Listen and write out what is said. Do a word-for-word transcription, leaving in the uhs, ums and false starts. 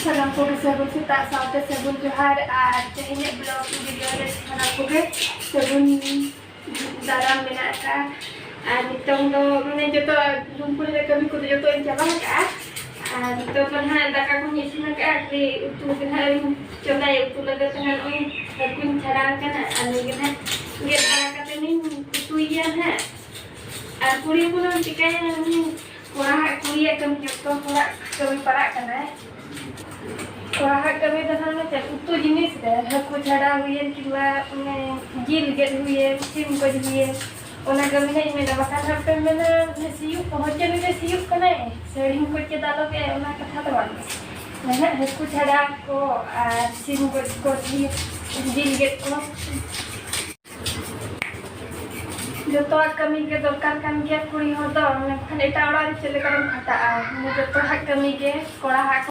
ᱥᱟᱱᱟᱢ ᱠᱚᱜᱮ ᱥᱟᱹᱜᱩᱱ ᱥᱮᱛᱟᱜ ᱥᱟᱶᱛᱮ ᱥᱟᱹᱜᱩᱱ ᱡᱚᱦᱟᱨ᱾ ᱟᱨ ᱛᱮᱦᱮᱧᱟᱜ vlog video ᱨᱮ ᱥᱟᱱᱟᱢ ᱠᱚᱜᱮ ᱥᱟᱹᱜᱩᱱ ᱫᱟᱨᱟᱢ ᱢᱮᱱᱟᱜ ᱟᱠᱟᱫᱼᱟ᱾ ᱟᱨ ᱱᱤᱛᱚᱝ ᱫᱚ ᱢᱟᱱᱮ ᱡᱚᱛᱚ ᱞᱩᱢᱯᱩᱨ ᱨᱮ ᱠᱟᱹᱢᱤ ᱠᱚᱫᱚ ᱡᱚᱛᱚᱧ ᱪᱟᱵᱟ ᱟᱠᱟᱫᱼᱟ᱾ ᱟᱨ ᱱᱤᱛᱚᱝ ᱫᱚ ᱱᱟᱦᱟᱜ ᱫᱟᱠᱟ ᱠᱚᱧ ᱤᱥᱤᱱ ᱟᱠᱟᱫᱼᱟ, ᱠᱷᱟᱹᱞᱤ ᱩᱛᱩ ᱜᱮ ᱱᱟᱦᱟᱜ ᱤᱧ ᱪᱚᱸᱫᱟᱭᱟ᱾ ᱩᱛᱩ ᱞᱟᱹᱜᱤᱫ ᱛᱮ ᱱᱟᱦᱟᱜ ᱱᱚᱜᱼᱚᱭ ᱦᱟᱹᱠᱩᱧ ᱪᱷᱟᱲᱟᱣ ᱟᱠᱟᱱᱟ, ᱟᱨ ᱱᱩᱭ ᱜᱮ ᱱᱟᱦᱟᱜ ᱜᱮᱫ ᱵᱟᱲᱟ ᱠᱟᱛᱮ ᱤᱧ ᱩᱛᱩᱭᱮᱭᱟ ᱱᱟᱦᱟᱜ᱾ ᱟᱨ ᱠᱩᱲᱤ ᱦᱚᱯᱚᱱ ᱫᱚᱢ ᱪᱤᱠᱟᱹᱭᱟ, ᱩᱱᱤ ᱠᱚᱲᱟ ᱦᱟᱜ ᱠᱩᱲᱤᱭᱟᱜ ᱠᱟᱹᱢᱤ ᱡᱚᱛᱚ ᱦᱚᱲᱟᱜ ᱠᱟᱹᱢᱤ ᱯᱟᱲᱟᱜ ᱠᱟᱱᱟᱭ᱾ ᱠᱚᱲᱟ ᱦᱟᱜ ᱠᱟᱹᱢᱤ ᱫᱚ ᱱᱟᱦᱟᱜ ᱪᱮᱫ ᱩᱛᱩ ᱡᱤᱱᱤᱥ ᱨᱮ, ᱦᱟᱹᱠᱩ ᱪᱷᱟᱰᱟᱣ ᱦᱩᱭᱮᱱ ᱠᱤᱝᱵᱟ ᱚᱱᱮ ᱡᱤᱞ ᱜᱮᱫ ᱦᱩᱭᱮᱱ, ᱥᱤᱢ ᱜᱚᱡ ᱦᱩᱭᱮᱱ, ᱚᱱᱟ ᱠᱟᱹᱢᱤ ᱱᱟᱦᱟᱜ ᱤᱧ ᱢᱮᱱᱟ᱾ ᱵᱟᱠᱷᱟᱱ ᱦᱟᱜ ᱯᱮ ᱢᱮᱱᱟ ᱚᱱᱮ ᱥᱤᱭᱳᱜ ᱠᱚᱦᱚᱸ ᱪᱮᱫ ᱞᱮᱠᱟ ᱥᱤᱭᱳᱜ ᱠᱟᱱᱟᱭ, ᱥᱟᱹᱲᱤᱢ ᱠᱚ ᱪᱮ ᱫᱟᱞᱚᱵ ᱮ, ᱚᱱᱟ ᱠᱟᱛᱷᱟ ᱫᱚ ᱵᱟᱝ᱾ ᱱᱟᱦᱟᱜ ᱦᱟᱹᱠᱩ ᱪᱷᱟᱰᱟᱣ ᱠᱚ ᱟᱨ ᱥᱤᱢ ᱜᱚᱡ ᱠᱚ, ᱡᱤᱞ, ᱡᱤᱞ ᱜᱮᱫ ᱠᱚ, ᱡᱚᱛᱚᱣᱟᱜ ᱠᱟᱹᱢᱤ ᱜᱮ ᱫᱚᱨᱠᱟᱨ ᱠᱟᱱ ᱜᱮᱭᱟ ᱠᱩᱲᱤ ᱦᱚᱲ ᱫᱚ, ᱢᱮᱱᱠᱷᱟᱱ ᱮᱴᱟᱜ ᱚᱲᱟᱜ ᱨᱮ ᱪᱮᱫ ᱞᱮᱠᱟ ᱨᱮᱢ ᱠᱷᱟᱴᱟᱜᱼᱟ? ᱢᱟᱱᱮ ᱡᱚᱛᱚᱣᱟᱜ ᱠᱟᱹᱢᱤ ᱜᱮ ᱠᱚᱲᱟ ᱦᱟᱜ